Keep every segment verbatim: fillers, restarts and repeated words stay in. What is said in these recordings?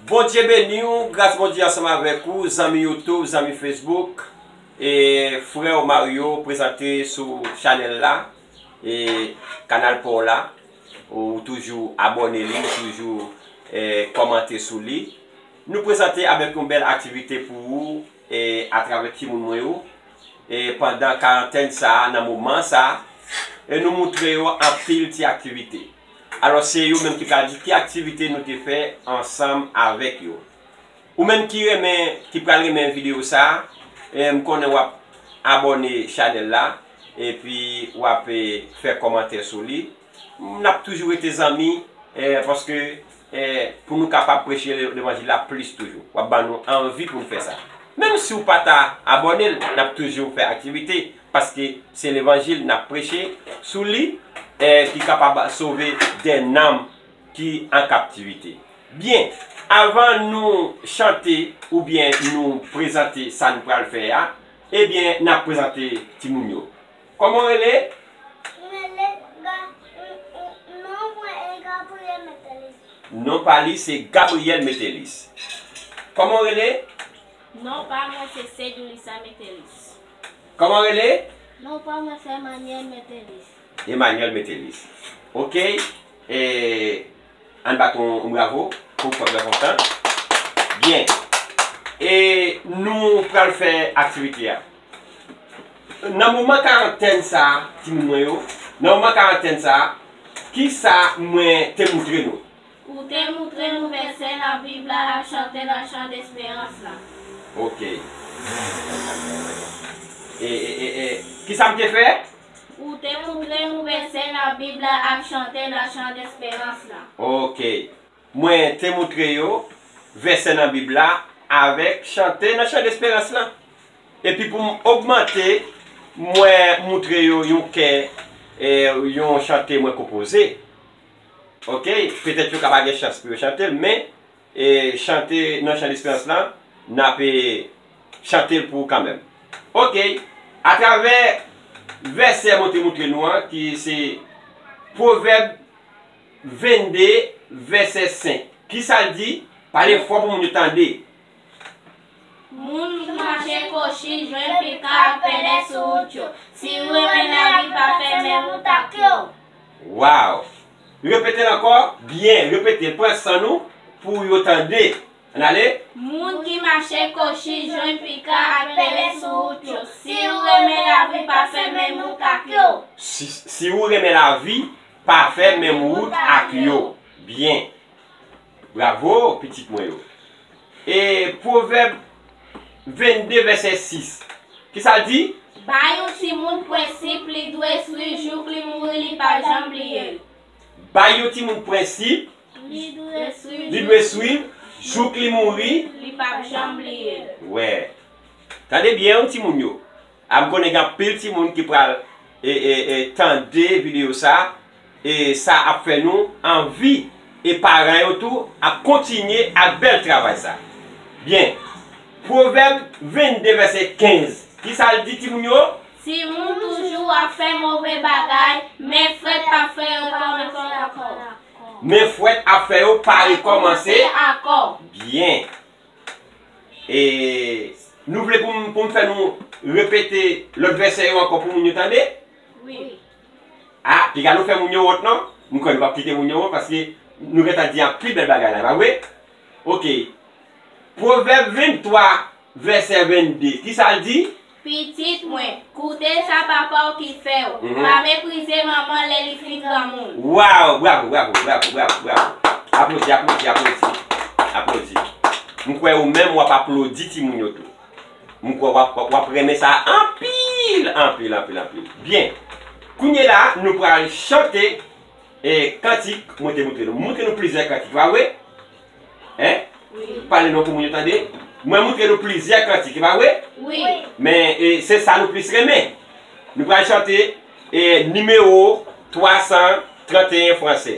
Bondye beni w, gras Bondye ansanm avèk ou, zanmi YouTube, zanmi Facebook, e frè w Mario prezante sou chanèl la, e kanal pa w la, ou toujou abòne li, ou toujou, e, kòmante sou li. Nou prezante avèk yon bèl aktivite pou ou, e, atravè timoun mwen yo, e, pandan karantèn sa a, nan moman sa a, e nou moutre yo anpil ti aktivite. Alò, se yo menm ki pral di ki aktivite nou te fè ansanm avèk yo. Ou menm ki renmen, ki pral renmen videyo sa a, e, m konnen w ap abòne chanèl la, epi w ap, e, fè kòmantè sou li. N ap toujou rete zanmi, e, paske, e, pou nou kapab preche le- levanjil la plis toujou. W ap ban nou anvi pou n fè sa. Menm si w pa ta abòne l, n ap toujou fè aktivite, paske se levanjil n ap preche sou li, e, ki kapab sove dè nanm ki an kaptivite. Byen, avan nou chante oubyen nou prezante sa nou pral fè a, ebyen, n ap prezante timoun yo. Kòman w rele? M rele Ga-, m, m, non mwen e Gabriel Metelis. Non pa li se Gabriel Metelis. Kòman w rele? Non pa mwen se Sedulisa Metelis. Kòman w rele? Non pa mwen se Emmanuel Metelis. Emmanuel Metelis. Oke. E, ann bat yon, yon bravo pou pèp la kontan. Byen. E nou pral fè aktivite a. Nan moman karantèn sa a, timoun mwen yo, nan moman karantèn sa a, kisa mwen te moutre nou? Ou te moutre nou vèsè nan Bib la ak chante nan Chan Desperans la. Oke. E, e, e, e, kisa m te fè? Ou te moutre nou vèsè nan Bib la ak chante nan Chan Desperans la. Oke. Mwen te moutre yo vèsè nan Bib la avèk chante nan Chan Desperans lan. Epi pou m ogmante, mwen moutre yo yon kè, e, yon chante mwen konpoze. Oke, petèt yo ka pa gen chans pou yo chante l, men, e, chante nan Chan Desperans lan, n ap, e, chante l pou ou kanmenm. Oke, atravè vèsè mwen te moutre nou an, ki se Pwovèb vennde, vèsè senk. Kisa l di? Pale fò pou moun yo tande. Moun ki mache kochi jwenn pika ak pèlè sou wout yo. Si w renmen lavi, pa fè menm wout ak yo. Waw! Repete l ankò. Byen, repete l. Pran san nou pou yo tande. Ann ale. Moun ki mache kochi jwenn pika ak pèlè sou wout yo. Si w renmen lavi, pa fè menm wout ak yo. Si, si w renmen lavi, pa fè menm wout ak yo. Byen. Bravo, pitit mwen yo. E Pwovèb vennde, vèsè sis. Kisa l di? Bay yon timoun prensip li dwe swiv jouk li mouri, li p ap janm bliye l. Bay yon timoun prensip li dwe swiv jouk li mouri, li p ap janm bliye l. Wè. Tande byen, wi, timoun yo. A, m konnen gen anpil timoun ki pral, e, e, e, tande videyo sa, e sa ap fè nou anvi, e paran yo tou ap kontinye ak bèl travay sa. Byen. Pwovèb vennde, vèsè kenz. Kisa l di, timoun yo? Timoun toujou ap fè move bagay, men frèt p ap fè yo pa rekòmanse ankò. Men frèt ap fè yo pa rekòmanse ankò. Byen. E nou vle pou m, pou m fè nou repete lòt vèsè yo ankò pou moun yo tande? Wi. A, piga nou fè moun yo wont non. M kwè nou p ap kite moun yo wont paske nou gentan di anpil bèl bagay la, pa vre? Oke. Pwovèb venntwa, vèsè vennde. Kisa l di? Pitit mwen, koute sa papa w ki fè w. Mhm. Pa meprize manman lè li fin granmoun. Waw, bravo, bravo, bravo, bravo, bravo. Aplodi, aplodi, aplodi. Aplodi. M kwè ou menm w ap aplodi timoun yo tou. M kwè w ap, w ap renmen sa anpil, anpil, anpil, anpil. Byen. Kounye la, nou pral chante, e, kantik mwen te moutre nou. M moutre nou plizyè kantik, pa vre? Hein? Wi. Pale non pou moun yo tande. Mwen moutre nou plizyè kantik, e pa vre? Wi. Men, e, se sa nou plis renmen. Nou pral chante, e, nimewo twa san trannteyen fransè.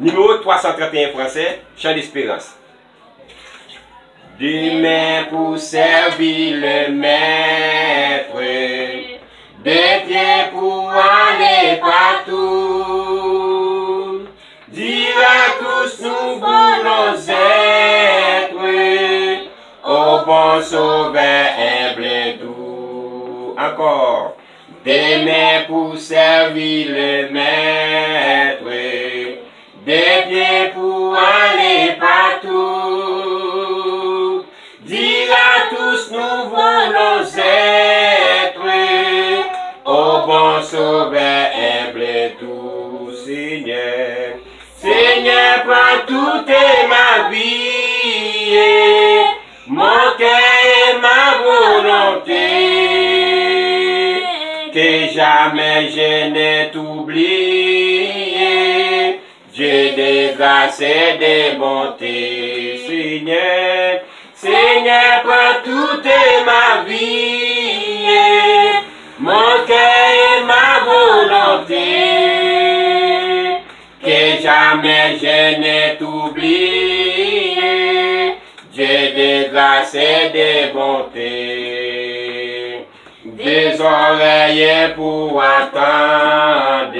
Nimewo twa san trannteyen fransè, Chan Desperans. Demen pou sèvi Lemèt, de pye pou ale patou. Dire tous nous voulons être Sovè enb e dou. Ankò. Des mains pour servir le Maître, des pieds pour aller partout. Dire à tous, nous voulons être au bon Sauveur, humble et doux Seigneur. Seigneur, prends toute ma vie, mon cœur et ma volonté, que jamais je ne t'oublie. Dieu de grâce et de bonté, Seigneur, Seigneur, prends toute ma vie, mon cœur et ma volonté, que jamais je ne t'oublie, Dieu de grâce et de bonté. Des oreilles pour entendre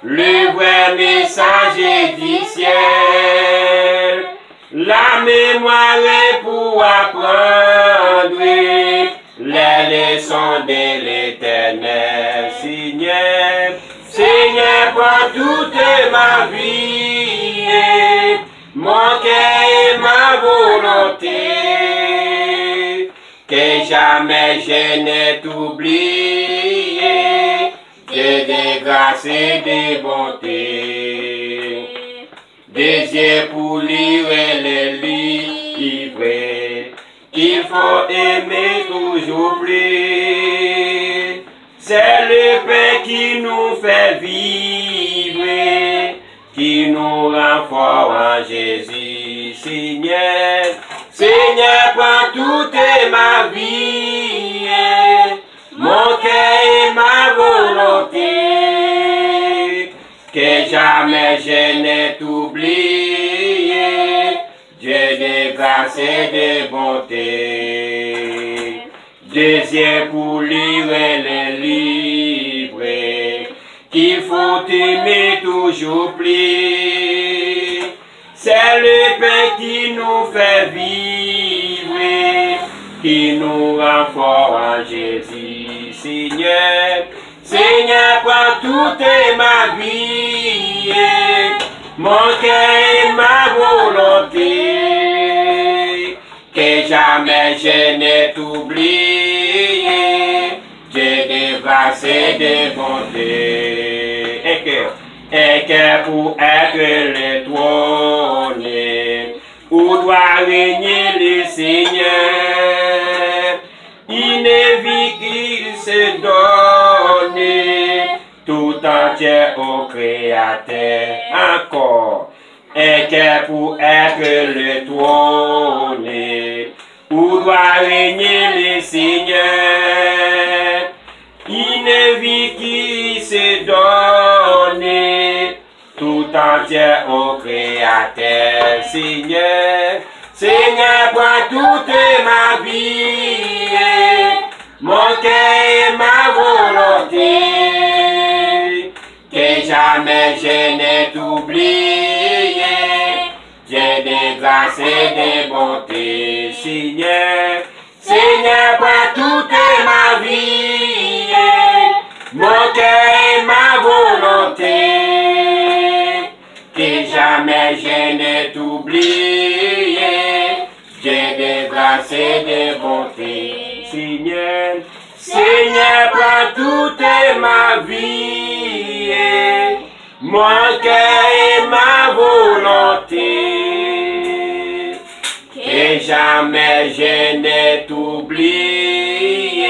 le vrai message du ciel, la mémoire pour apprendre les leçons de l'Éternel. Seigneur, Seigneur, prends toute ma vie, mon cœur et ma volonté, que jamais je ne t'oublie, Dieu de grâce et de bonté. Des yeux pour lire les livres qu'il faut aimer toujours plus. C'est le pain qui nous fait vivre, qui nous rend fort en Jésus, Seigneur. Seigneur, prends toute ma vie, mon cœur et ma volonté, que jamais je ne t'oublie, Dieu de grâce et de bonté. Des yeux pour lire les livres qu'il faut aimer toujours plus. C'est le pain qui nous fait vivre, qui nous rend fort en Jésus, Seigneur. Seigneur, prends toute ma vie, mon cœur et ma volonté, que jamais je ne t'oublie, Dieu de grâce et de bonté. Un cœur, un cœur pour être le trône où doit régner le Seigneur. Une vie qui se donne tout entière au Créateur. Encore, un cœur pour être le trône où doit régner le Seigneur. Une vie qui se donne tout entière au Créateur, Seigneur. Seigneur, prends toute ma vie, mon cœur et ma volonté, que jamais je ne t'oublie, Dieu de grâce et de bonté, Seigneur. Seigneur, prends toute ma vie, mon cœur et ma volonté, que jamais je ne t'oublie, Dieu de grâce et de bonté. Seigneur, Seigneur, prends toute ma vie, mon cœur et ma volonté, que jamais je ne t'oublie,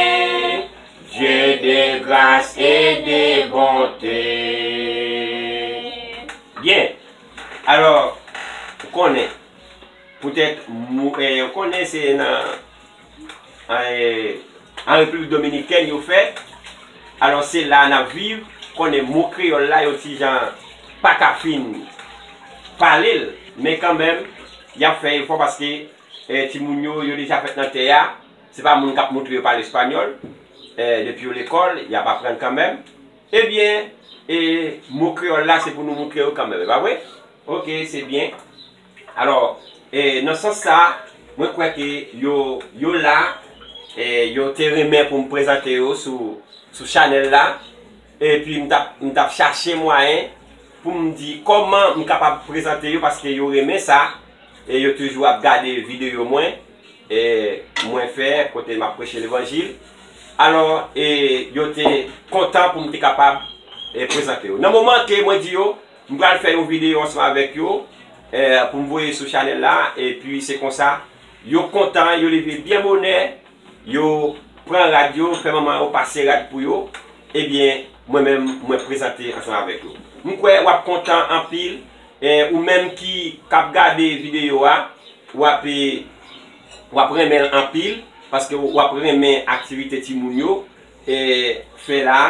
Dieu de grâce et de bonté. Byen. Alò, ou konnen, poutèt, mou- eh, ou konnen se nan, eh, an Repiblik Dominikèn yo fèt. Alò, se la n ap viv. Konnen mo kreyòl la, yon ti jan pa ka fin pale l. Men kanmenm, y ap fè efò paske, eh, timoun yo, yo deja fèt nan tè a. Se pa moun k ap montre yo pale espanyòl. Eh, depi yo lekòl, y ap aprann kanmenm. Ebyen, e, mo kreyòl la, se pou nou montre yo kanmenm, e pa vre? Oke, se byen. Alò, e, nan sans sa, Mwen kwè ke yo, yo la, e yo te renmen pou m prezante yo sou, sou chanèl la. Epi m t ap, m t ap chache mwayen pou m di kòman m kapab prezante yo, paske yo renmen sa. E yo toujou ap gade videyo mwen, e mwen fè kote m ap preche levanjil. Alò, e yo te kontan pou m te kapab, e prezante yo. Nan moman ke mwen di yo, m pral fè yon videyo ansanm avèk yo, e pou m voye sou chanèl la, epi se konsa, yo kontan, yo leve byen bonè, yo pran rad yo, fè manman yo pase rad pou yo, ebyen, mwen menm, mwen prezante ansanm avèk yo. M kwè w ap kontan anpil, e ou menm ki, k ap gade videyo a, w ap, e, w ap renmen l anpil, paske w ap renmen aktivite timoun yo, e, fè la,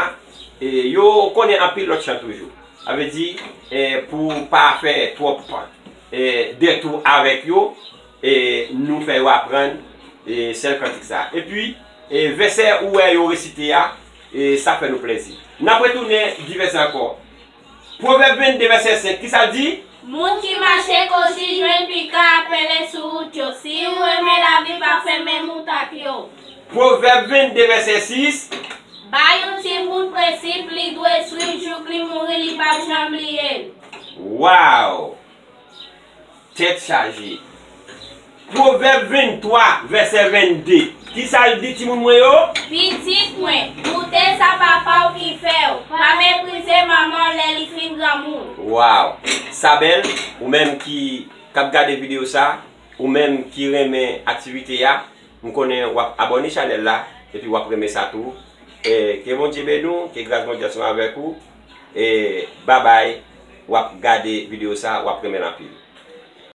e, yo konnen anpil lòt chan toujou. Sa vle di, e, pou w pa fè twòp, e, detou avèk yo, e, nou fè yo aprann, e, sèl kantik sa. Epi, e, vèsè ou wè yo resite a, e, sa fè nou plezi. N ap retounen di vèsè ankò. Pwovèb vennde vèsè senk, kisa l di? Moun ki mache kochi jwenn pikan ap pele sou wout yo. Si w renmen lavi, pa fèmen wout ak yo. Pwovèb vennde vèsè sis. Ba yon timoun prensip, li dwe swiv jouk li mouri, li p ap janm bliye l. Waw! Tèt chaje. Pwovèb venntwa, vèsè vennde. Kisa l di, timoun mwen yo? Pitit mwen, goute sa papa w ki fè w. Pa meprize manman w lè li fin granmoun. Waw! Sa bèl, ou menm ki, k ap gade videyo sa, ou menm ki renmen aktivite a, m konnen w ap abòne chanèl la, epi w ap renmen sa tou. E ke Bondye beni w, ke gras Bondye ansanm avèk ou. E babay, w ap gade videyo sa, w ap renmen l anpil.